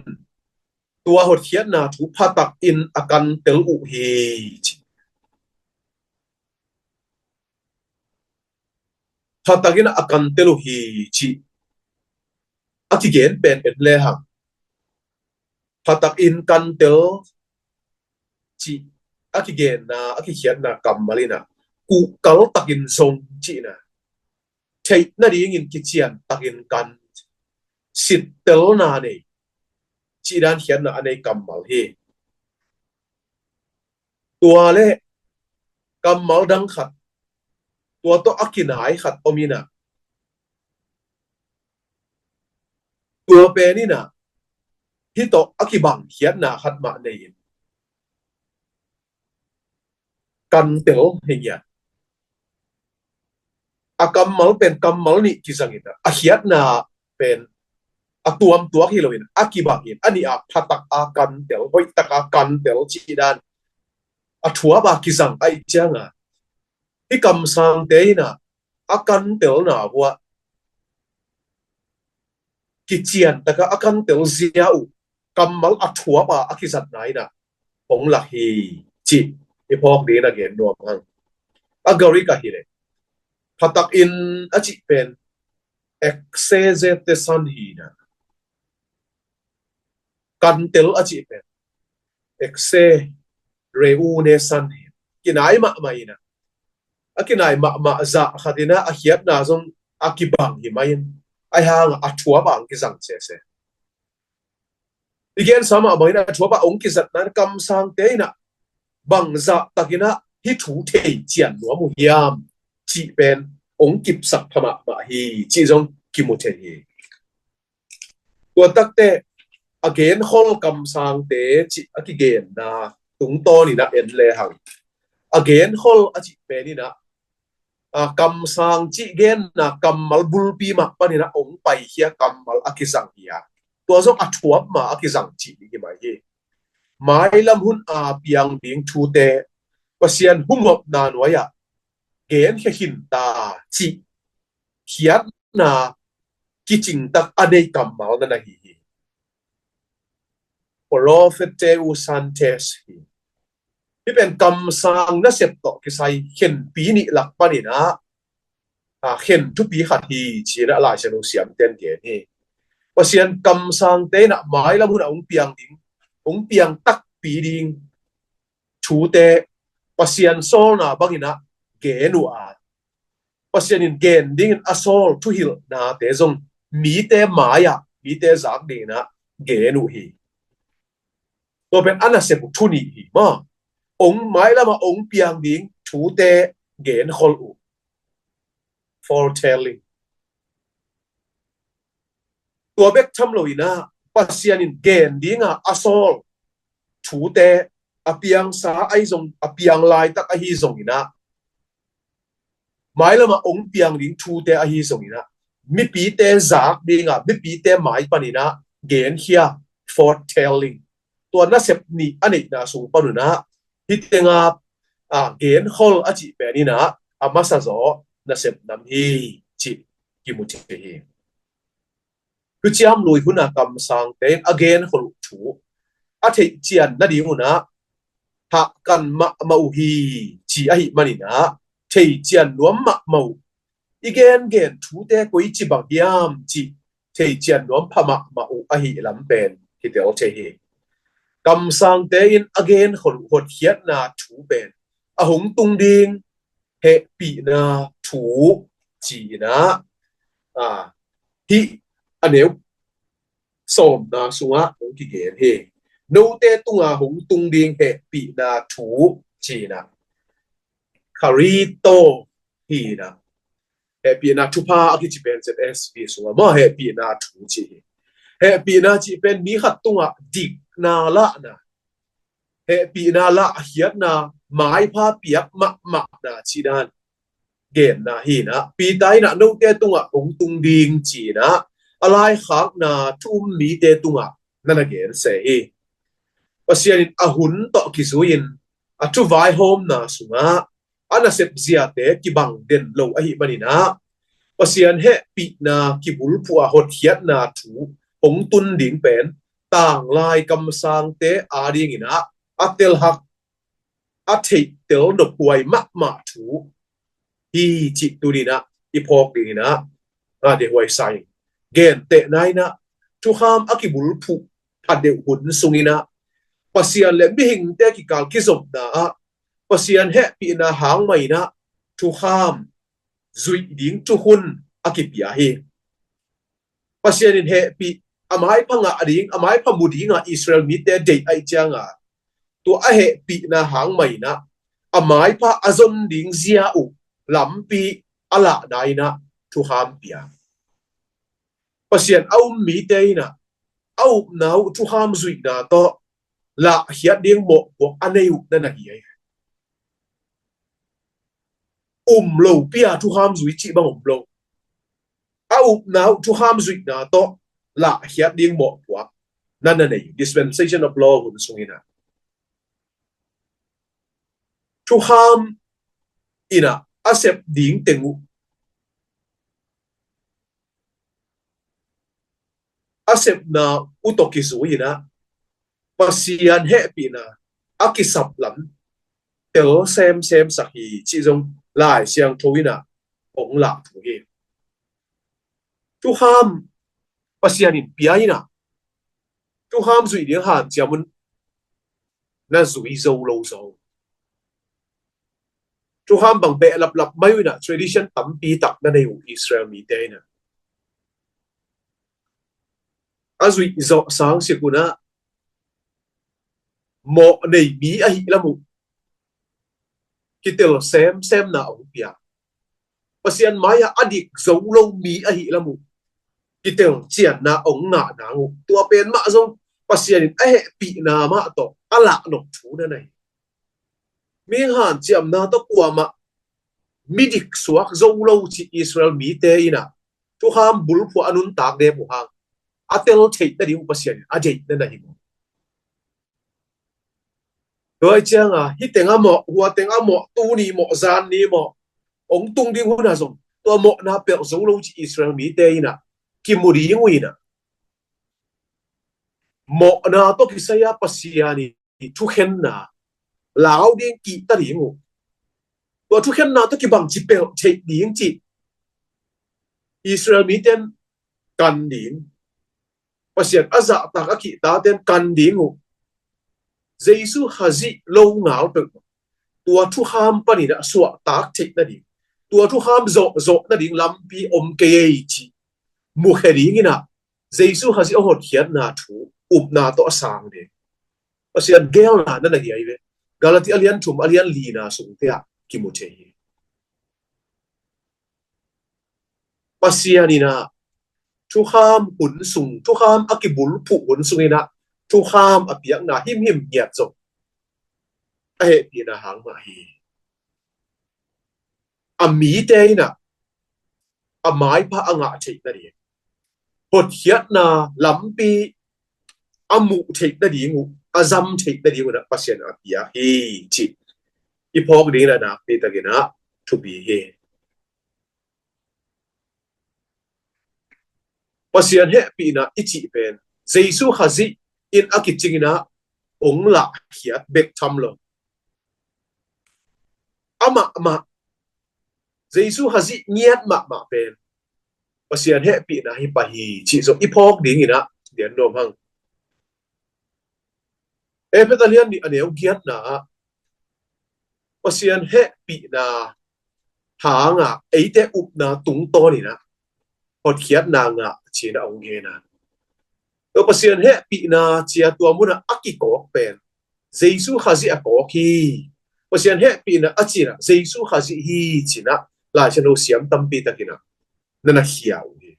tua hotkhiatna thu phatak in a kantel uh hi, ci. Phatak in a kantel uh hi, ci. A kigen pen en lehang, phatak in kantel, ci. A kigenna, a kikhiatna kammal in ah kuhkal takin zong cihna, theih nadingin kician takin kan, sittelna nei, cih dan khiatna a nei kammal hi. Tua le kammal dang khat, tua tawh a kinai khat om in ah, tua pen in ah hih tawh a kibang khiatna khat mah nei in, kantel hi ngiat. A kammal pen kammal nih kizang in ah, a khiatna pen a tuamtuak hi lo in, a kibang in, a nih a phatak a kantel, hoihtak a kantel cih dan, a thuap a kizang ahih ciang a, hih kamsangte in ah a kantelna vuah kician taka a kantel zia uh kammal a thuap a a kizatna in ah hong lak hi, cih i phawk ding in a gen nuam hang. A Greek ah hi leh, phatak in a cih pen exegetesan hi in ah, kantel a cih pen exereunesan hi. Kinai mahmah in ah, a kinai mahmah zah khat in ah a khiatna zong a kibang hi mai in, ahi hang a thuap a hong kizang sese. I gensa mah bangin a thuap a hong kizatna in kamsangte in ah bangzah takin ah hih thu thei cian nuam uh hiam cih pen hong kipsak pha mahmah hi, cih zong kimu thei hi. Tua takte a genkhol kamsangte cih a kigenna tungtawn in ah en lehang, a genkhol a cih pen in ah, a, kamsang cih genna kammal bulpi mah panin ah hong paikhia kammal a kizang hi a, tua zong a thuap ma a kizang cih ding hi mai hi. Mailam hun a piang ding thute Pasian humopna nuai-ah genkhia khin ta cih khiat hotkhiatna kicingtak a nei kammal na na hi hi. Profeteo Santes hi. Hih pen kamsang nasep tawh kisai khenpi nih lak panin ah, a, khen thupi khat hi ci-in ah Lai Siangtho siamten gen hi. Pasian kamsangte in ah mailam hun ah hong piang ding, hong piang takpi ding thute Pasian sawlna bangin ah gen uh a, Pasian in gen dingin a sawl thuhilhnate zong mite mai-ah, mite zak dingin ah gen uh hi. Tua pen a nasep uh thu nih hi maw. Ong mailam ah ong piang ding thute genkhol uh. Foretelling. Tua bek tham loin ah Pasian in gen dingin a sawl thute, a piangsa ahi zong, a piang laitak ahi zongin ah, mailam ah ong piang ding thute ahi zongin ah, mipite zak dingin ah, mipite mai panin ah genkhia, foretelling. Tua nasep nih a neihna sung panun ah, hih tengah, a, genkhol a cih pen in ah a masa zaw nasep nam hi cih kimu thei hi. Thuciam Lui hun ah kamsangte in a genkhol uh thu a theihcian nadingun ah hahkan mahmah uh hi ci ahih manin ah theihcian nuam mahmah uh. I gengen thute koici bang hiam cih theihcian nuam pha mahmah uh ahih lam pen kitel thei hi. Kamsangte in a genkhol uh hotkhiatna thu pen a hong tung ding hehpihna thu ci-in ah, a, hih a neu sawmna sungah hong kigen hi. Note tungah hong tung ding hehpihna thu ci-in ah, Kharito hi-in ah, hehpihna thupha a kici pen Z S V sungah maw hehpihna thu ci hi. Hehpihna cih pen mi khat tungah dikna lahna, hehpihna lahkhiatna, maipha piak mahmahna cih dan genna hi-in ah, Peter in ah note tungah hong tung ding ci-in ah a laikhakna thu um mite tungah na na gen se hi. Pasian in a hun tawh kizui-in a thu vaihawmna sungah a nasep ziate kibang den lo ahih manin ah, Pasian hehpihna kibulphuh a hotkhiatna thu hong tun ding pen tanglai kamsangte adingin ah a telhak, a theihtel nophuai mahmah thu hi cih tuni-in ah i phawk dingin ah, a, dehuai sa ing. Gentehna in ah thukham a kibulphuh phadeuh hun sungin ah Pasian le mihingte kikal kizopna ah Pasian hehpihna hang mah in ah thukham zuih ding thukhun a kipia hi. Pasian in hehpih, a maipha ngah ding, a maipha mu dingah Israel mite deih ahih ciangah tua a hehpihna hang mah in ah a maipha a zon ding zia uh lampi a lahna in ah thukham pia. Pasian a um mite in ah a upna uh thukham zuihna tawh lahkhiat ding mawhpuak a nei uh na na hi hi. Um lo pi-a thukham zui cih bang um lo. A upna uh thukham zuihna tawh lahkhiat ding mawhpuak na na nei, dispensation of law hun sungin ah. Thukham in ah a sep ding teng uh, a sepna uh tawh kizui in ah Pasian hehpihna a kisap lam tel semsem sak hi cih zong Lai Siangtho in ah hong lak thu hi. Thukham Pasian in pia in ah thukham zuih ding hanciam un na zui zo lo zo. Thukham bang behlaplap mai uh in ah tradition tampi tak na nei uh Israel mite in ah. A zuih zawh sang sik un ah mawh nei mi ahih lam uh kitel semsemna a hong pia. Pasian mai-ah a dik zo lo mi ahih lam uh kitel cianna a hong ngah nang uh. Tua pen mah zong Pasian in a hehpihna mah tawh a lahnop thu na nei. Mihing hanciamna tawh kuamah midik suak zo lo cih Israel mite in ah thukham bulphuh a nuntak dep uh hang a tel theih nading uh Pasian in a deih na na hi maw? Tua ciangah hih teng a mawh, hua teng a mawh, tuni mawh, zan ni mawh, hong tung ding hun ah zong tua mawhna pelh zo lo cih Israel mite in ah kimu ding uh in ah, mawhna tawh kisai-a Pasian i thukhenna lau ding, kihta ding uh. Tua thukhenna tawh kibang ci pelh theih ding cih Israel mite in kan ding, Pasian a zahtak a kihtate in kan ding uh. Jesu Khazih lo ngal peuh, tua thukham panin ah suahtak theih nading, tua thukham zawhzawh nading lampi om kei ei cih mukhia ding in ah, Jesu Khazih a hotkhiatna thu upna tawh a sang ding. Pasian geelna na na hiai ve. Galati a lian thum, a lian lina sungte ah kimu thei hi. Pasian in ah thukham hun sung, thukham a kibulphuh hun sung in ah thukham a piakna himhim ngiat zong a hehpihna hang mah hi. A mite in ah a maipha a ngah theih nading, hotkhiatna lampi a muh theih nading uh, a zam theih nading uh in ah Pasian a piak hi cih i phawk ding in ah nakpi takin ah thupi hi. Pasian hehpihna i cih pen Jesu Khazih in a kicing in ah hong lahkhiat bek tham lo, amah mah, Jesu Khazih ngiat mahmah pen Pasian hehpihna hi pah hi cih zong i phawk ding in ah gen nuam hang. Efesa lian nih a neu giatna ah Pasian hehpihna hang ah eite upna tungtawn in ah hotkhiatna ngah ci-in ah hong gen a. Tua Pasian hehpihna ci-a tua mun ah a kikawk pen Jesu Khazih a kawk hi. Pasian hehpihna a cihna Jesu Khazih hi ci-in ah Laisiangtho siam tampi takin ah na na khia uh hi.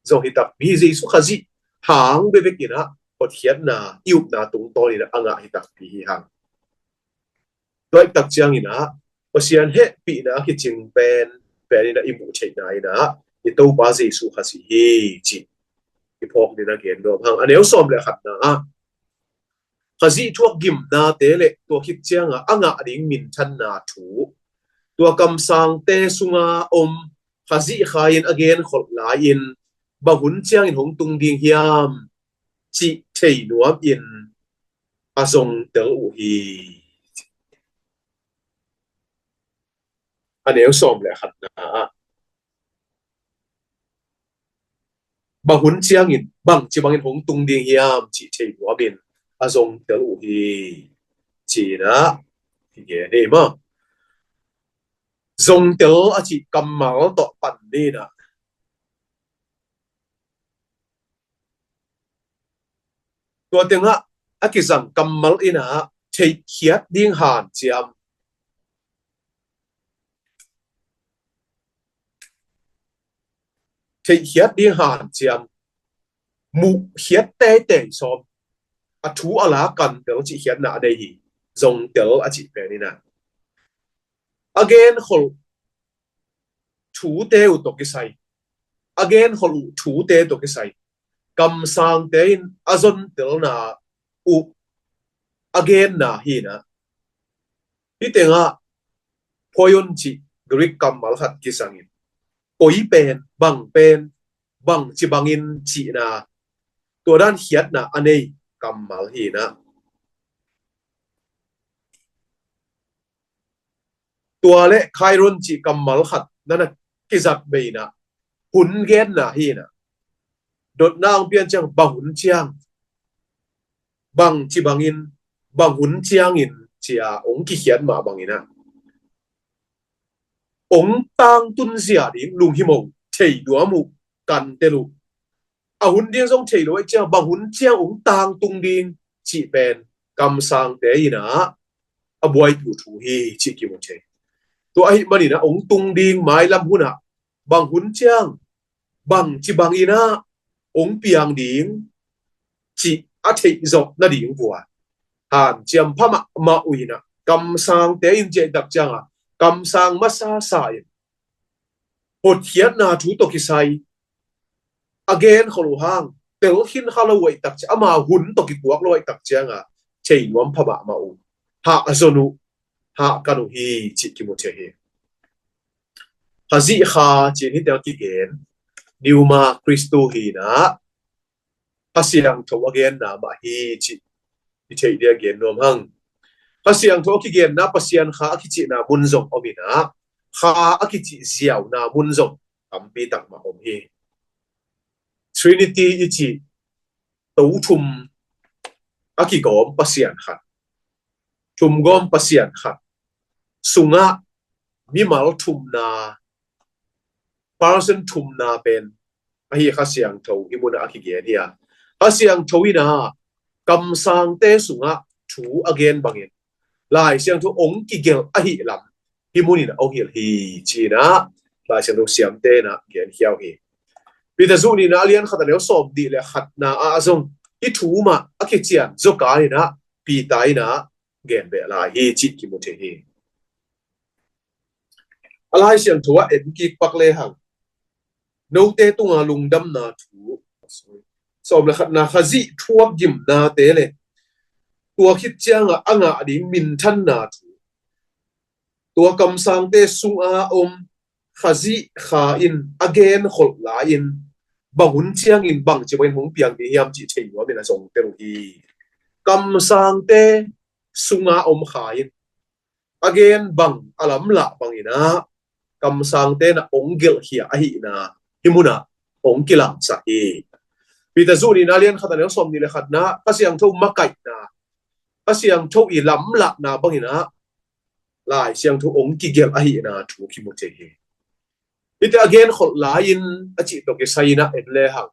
Zong hi takpi hi, Jesu Khazih hang bekbek in ah hotkhiatna i upna tungtawn in ah a ngah hi takpi hi hang. Tua hi tak ciangin ah Pasian hehpihna a kicing pen, pen in ah i muh theihna in ah i Topa Jesu Khazih hi cih i phawk ding in ah gen nuam hang. A neu sawm le khatna ah Khazih thuak gimnate le tua khit ciangah a ngah ding minthanna thu, tua kamsangte sunga om Khazih Kha in a genkholh lai-in bang hun ciangin hong tung ding hiam cih thei nuamin a zongtel uh hi. A neu sawm le khatna ah bang hun ciangin, bang ci bangin hong tung ding hiam cih thei nuamin a zongtel uh hi ci-in ah i gen hi maw. Zongtel a cih kammal tawh pan ni in ah, tua tengah a kizang kammal in ah theihkhiat ding hanciam, theihkhiat ding hanciam, muhkhiat teitei sawm, a thu a la kantel cih khiatna a nei hi. Zongtel a cih pen in ah a genkholh thute uh tawh kisai, a genkholh uh thute tawh kisai kamsangte in a zontelna uh a genna hi in ah, hih tengah poion cih Greek kammal khat kizangin, koi pen, bang pen, bang ci bangin cihna, tua dan khiatna a nei kammal hi in ah, tua le kairon cih kammal khat na na kizat bei in ah hun genna hi in ah, dotna hong pian ciang bang hun ciang, bang ci bangin, bang hun ciangin ci-a hong kikhiat mah bangin ah hong tangtun zia ding lunghimawh, thei nuam uh, kantel uh. A hun ding zong thei lo ahih ciang bang hun ciang hong tangtung ding cih pen kamsangte in ah a buaitu thu hi cih kimu thei. Tua ahih manin ah hong tung ding mailam hun ah bang hun ciang, bang ci bangin ah hong piang ding cih a theih zawh nading vua hanciam pha mahmah uh in ah, kamsangte in cih tak ciangah kamsang masasa in hotkhiatna thu tawh kisai a genkholh uh hang, tel khin kha lo uh ahih tak ciang, ama hun tawh kituak lo ahih tak ciangah thei nuam pha mahmah uh, hah a zon uh, hah kan uh hi cih kimu thei hi. Khazih Kha ci-in hih teng a kigen, Pneuma Christou hi-in ah, Kha Siangtho a genna mah hi cih i theih ding a gen nuam hang. Kha Siangtho a kigenna Pasian Kha a kicihna mun zong om in ah, Kha a kicih ziauna mun zong tampi tak mah om hi. Trinity i cih to thum a kigawm Pasian khat, thumgawm Pasian khat sungah mimal thumna, person thumna pen ahi Kha Siangtho hih munah a kigen hi a. Kha Siangtho in ah kamsangte sungah thu a gen bangin Lai Siangtho hong kigelh ahih lam hih munin ah hong hilh hi ci-in ah Lai Siangtho siamte in ah genkhia uh hi. Peter zuh nihna a lian khat a neu sawmnih le khatna ah zong hih thu mah a kician zawka in ah Peter in ah gen beh lai hi cih kimu thei hi. A Lai Siangtho ah en kik pak lehang, note tunga lungdamna thu, sawm le khatna, Khazih thuak gimnate le tua khit ciangah a ngah ding minthanna thu, tua kamsangte sunga om Khazih Kha in a genkholh lai-in bang hun ciangin bangci bangin hong piang ding hiam cih thei nuamin a zong tel uh hi. Kamsangte sunga om Kha in a gen bang, a lamlah bangin ah kamsangte in ah hong gelhkhia ahihna hih munah hong kilangsak hi. Peter zuh nihna a lian khat a neu sawmnih le khatna, Kha Siangtho makaihna, Kha Siangtho i lamlahna bangin ah Lai Siangtho hong kigelh ahihna thu kimu thei hi. Hih teng a genkholh lai-in a cih tawh kisai-in ah en lehang,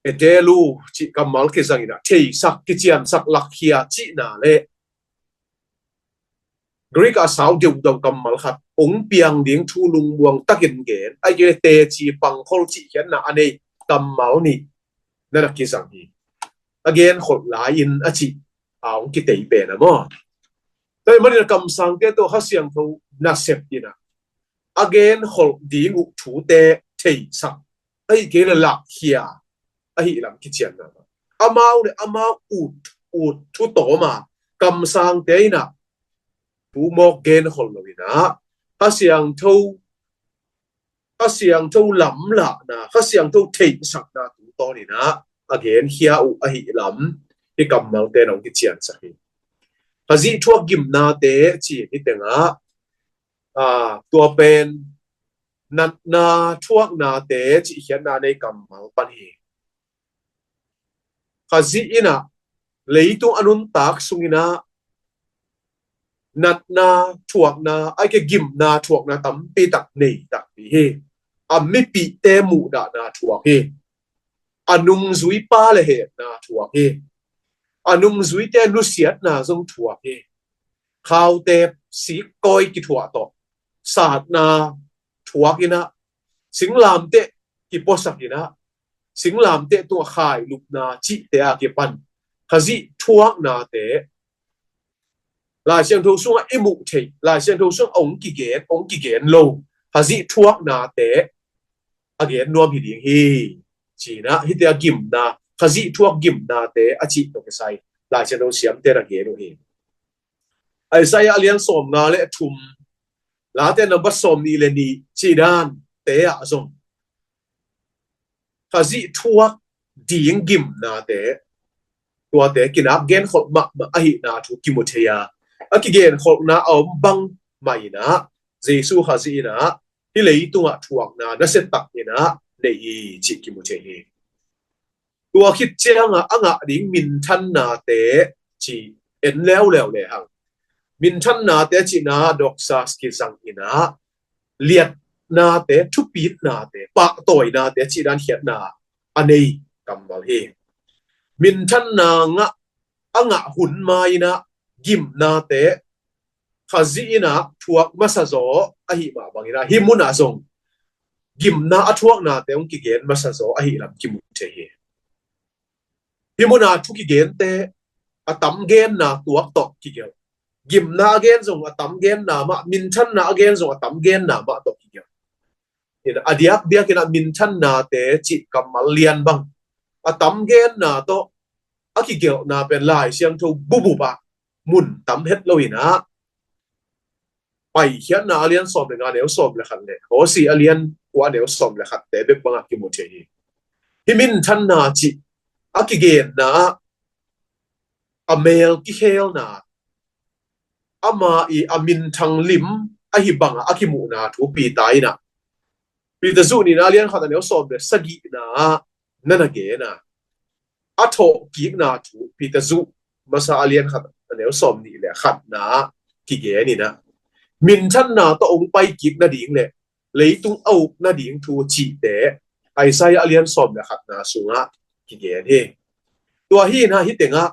edelu cih kammal kizangin ah theisak, kiciansak, lakkhia cihna le Greek a sau deuhdeuh kammal khat, hong piang ding thu lungmuang takin gen, ahih kei leh teci pangkhol cih khiatna a nei kammal nih na na kizang hi. A genkholh lai-in a cih a hong kitei pen a maw. Tua ahih manin a kamsangte tawh Kha Siangtho nasep in ah a genkholh ding uh thute theisak, ahih kei leh lakkhia ahih lam kicianna. Amau le amau ut ut thu tawm a, kamsangte in ah thu mawk genkholh lo in ah Kha Siangtho, Kha Siangtho lamlahna, Kha Siangtho theihsakna tungtawnin ah a genkhia uh ahih lam hih kammalte in ah hong kiciansak hi. Khazih thuak gimnate ci-in hih tengah, aa, tua pen natna thuaknate cih khiatna nei kammal pan hi. Khazih in ah leitung a nuntak sungin ah natna thuakna, ahih kei leh gimna thuakna tampi tak nei takpi hi. A mipihte muhdahna thuak hi. A nungzuipa le hehna thuak hi. A nungzuite nusiatna zong thuak hi. Khaute sikkawi kithuah tawh satna thuak in ah, singlamteh kipuasak in ah, singlamteh tungah khailupna cihte a kipan Khazih thuaknate, Lai Siangtho sungah i muh theih, Lai Siangtho sungah hong kigen, hong kigen lo Khazih thuaknate a gen nuam hi ding hi. Ci-in ah hih teng a gimna, Khazih thuak gimnate a cih tawh kisai Lai Siangtho siamte in a gen uh hi. Isaiah a lian sawmnga le thum, Late number sawmnih le nih cih dante ah zong Khazih thuak ding gimnate, tuate kinak genkholh mahmah ahihna thu kimu thei a, a kigenkholhna a om bang mah in ah Jesu Khazih in ah hih leitungah thuakna nasia tak in ah nei hi cih kimu thei hi. Tua khit ciangah a ngah ding minthannate ci en leuleu lehang, minthannate cihna doxa kizang in ah liatnate, thupitnate, pahtawinate cih dan khiatna a nei kammal hi. Minthanna ngah, a ngah hun ma in ah gimnate Khazih in ah thuak masa zaw ahih mah bangin ah hih munah zong gimna a thuaknate hong kigen masa zaw ahih lam kimu thei hi. Hih munah thu kigente a tam genna tuak tawh kigelh. Gimna a gen zong a tam genna mah, minthanna a gen zong a tam genna mah tawh kigelh. In a diakdiak in ah minthannate cih kammal lian bang a tam genna tawh a kigelhna pen Lai Siangtho bubup ah mun tam het lo in ah Paikhiatna a lian sawm le nga neu sawm le khat le Hosea a lian kua neu sawm le khat te bek bangah kimu thei hi. Hih minthanna cih a kigenna ah a mel kikhelna, ama i a minthang lim ahi bangah a kimuhna thu Peter in ah, Peter zuh nihna a lian khat a neu sawm le sagihna ah na na gen a, a thawhkikna thu Peter zuh masa a lian khat a neu sawm nih le khatna ah kigen in ah, minthanna tawh hong paikik nading le leitung a uk nading thu cihte Isaiah a lian sawm le khatna sungah kigen hi. Tua hi in ah hih tengah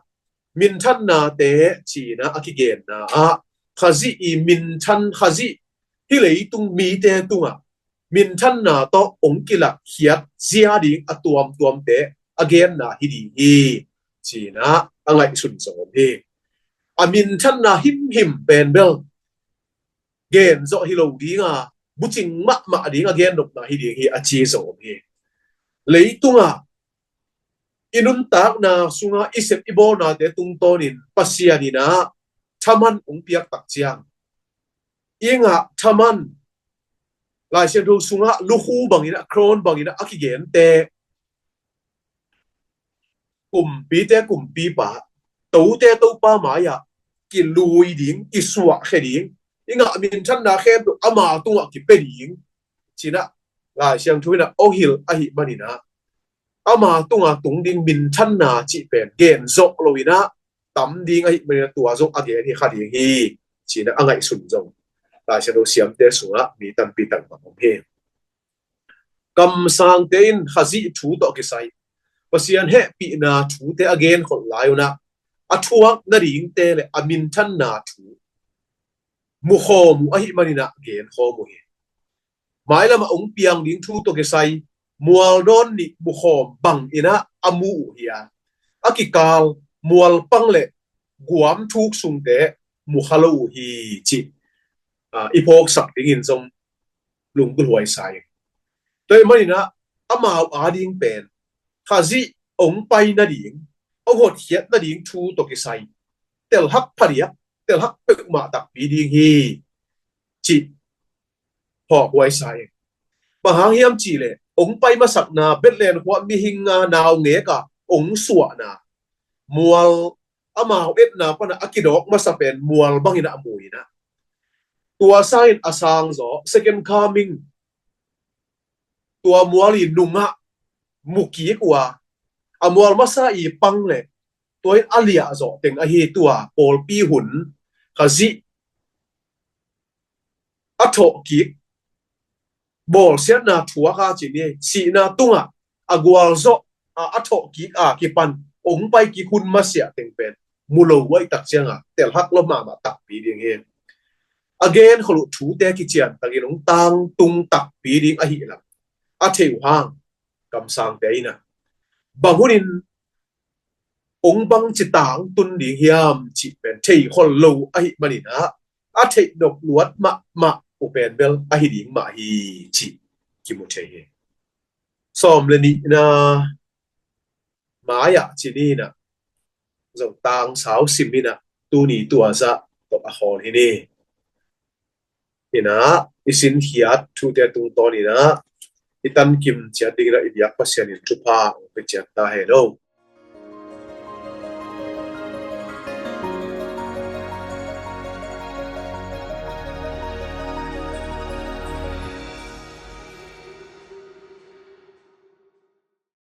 minthannate ci-in ah a kigenna ah Khazih i minthan, Khazih hih leitung mite tungah minthanna tawh hong kilakkhiat zia ding a tuamtuamte a genna hi ding hi, ci-in ah a ngaihsun zong om hi. A minthanna himhim pen bel gen zawh hi lo ding a, bucing mahmah ding a gen nopna hi ding hi, a ci zong om hi. Leitungah i nuntakna sungah i sep i bawlnate tungtawnin Pasian in ah thaman hong piak tak ciang, i ngah thaman Lai Siangtho sungah lukhu bangin ah, crown bangin ah a kigente, kumpite kumpipa, tote topa mai-ah kilui ding, i suahkhia ding, i ngah minthanna khempeuh ama tungah kipia ding, ci-in ah Lai Siangtho in ah hong hilh ahih manin ah, ama tungah tung ding minthanna cih pen gen zawh lo-in ah tam ding ahih manin ah tua zong a gen hi kha ding hi, ci-in ah a ngaihsun zong Lai Siangtho siamte sungah mi tampi tak bang om hi. Kamsangte in Khazih thu tawh kisai Pasian hehpihna thute a genkholh lai un ah a thuak nadingte le a minthanna thu mukhawm uh ahih manin ah genkhawm uh hi. Mailamah hong piang ding thu tawh kisai mual dawn nih mukhawm bangin ah a mu uh hi a, a kikal mual pang le guam thuk sungte mu kha lo uh hi, cih, ah, i phawksak dingin zong lunggulhhuai sa ing. Tua ahih manin ah amau ading pen Khazih hong pai nading, hong hotkhiat nading thu tawh kisai telhak phadiak, telhak peuhmah takpi ding hi, cih phawkhuai sa ing. Bang hang hiam cih leh hong pai masakna Bethlehem khua mihing a naungek a hong suahna mual, amau etna pan a kidawk masa pen mual bangin ah a mu in ah, tua sangin a sangzaw, second coming, tua mual i nungah mu kik uh a, a mual masa i pang le tua in a liahzawh teng ahi tua pawlpi hun Khazih a thawhkik, bawlsiatna thuak a ci ni, sihna tungah a gualzawh a, a thawhkik a kipan hong paikik hun masiah teng pen mu lo uh ahih tak ciangah telhak lua mahmah takpi ding hi. A genkhol uh thute kiciantakin hong tangtung takpi ding ahih lam a thei uh hang kamsangte in ah bang hunin hong bangci tangtun ding hiam cih pen theikhol lo ahih manin ah a theih nop luat mahmah uh pen bel ahi ding mah hi, cih kimu thei hi. Sawm le nihna mai-ah ci ni in ah zong tangsau sim in ah tuni tua zah tawh a khawl hi ni. In ah i sinkhiat thute tungtawn in ah i tankim ciat dingin ah i biak Pasian in thupha hong pia ciat ta hen aw.